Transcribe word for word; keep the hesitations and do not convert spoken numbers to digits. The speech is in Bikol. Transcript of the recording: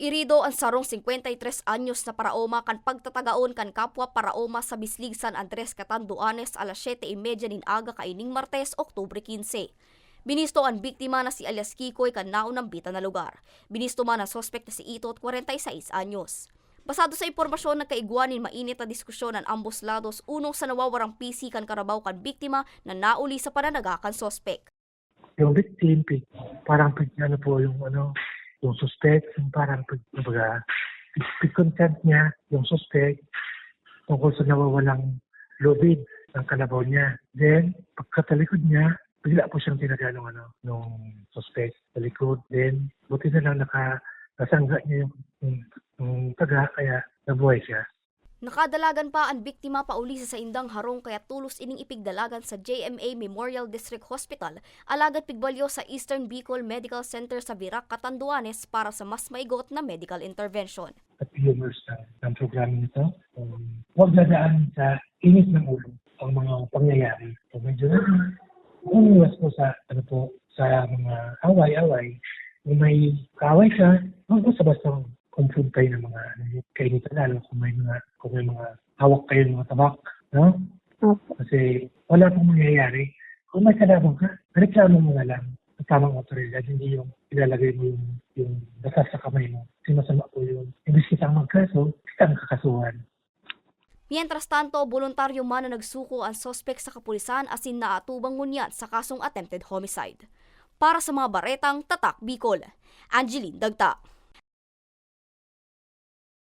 Irido an sarong singkwenta y tres anyos na paraoma kan pagtatagaon kan kapwa paraoma sa Bislig San Andres, Catanduanes, alas siyete y media nin aga kaining Martes, Oktubre quince. Binisto an biktima na si alias Kikoy kan naunambitan na lugar. Binisto man an suspek na si Itot, kwarenta y seis anyos. Basado sa impormasyon, nagkaigwa nin mainit na diskusyon an ambos lados, unong sa nawawarang pisi kan karabaw kan biktima na nauli sa pananaga kan suspek. Yung victim, pig, parang pig, ano po, yung ano, yung suspect, yung parang pig, kumbaga, pig, pig consent niya, yung suspect, tungkol sa nawawalang lubid ng kalabaw niya. Then, pagkatalikod niya, bigla po siyang tinaga ng ano, nung suspect sa likod. Then, buti na lang naka, nasangga niya yung, yung, yung taga, kaya nabuhay siya. Nakadalagan pa an biktima pauli sa saindang harong, kaya tolos ining ipigdalagan sa J M A Memorial District Hospital, alagad pigbalyo sa Eastern Bicol Medical Center sa Virac, Catanduanes para sa mas maigot na medical intervention. At viewers ng, ng programang ito, um, huwag dadaan sa init ng ulo ang mga pangyayari. So, medyo umiwas po sa, ano po, sa mga away-away. Kung may kaaway ka, huwag basta-basta confront kayo ng mga, ano, kainitan, lalo kung may mga, kung may mga hawak kayo ng mga tabak, no? Opo. Kasi wala pong mangyayari. Kung may kalaban ka, reklamo mo na lang sa tamang otoridad, hindi yung ilalagay mo yung, yung batas sa kamay mo. Kasi masama po yun. Imbis kitang magkaso, kitang kakasuhan. Mientras tanto, boluntaryo man na nagsuko an suspek sa kapulisan asin naatubang ngunyan sa kasong attempted homicide. Para sa mga baretang Tatak Bicol, Angeline Dagta.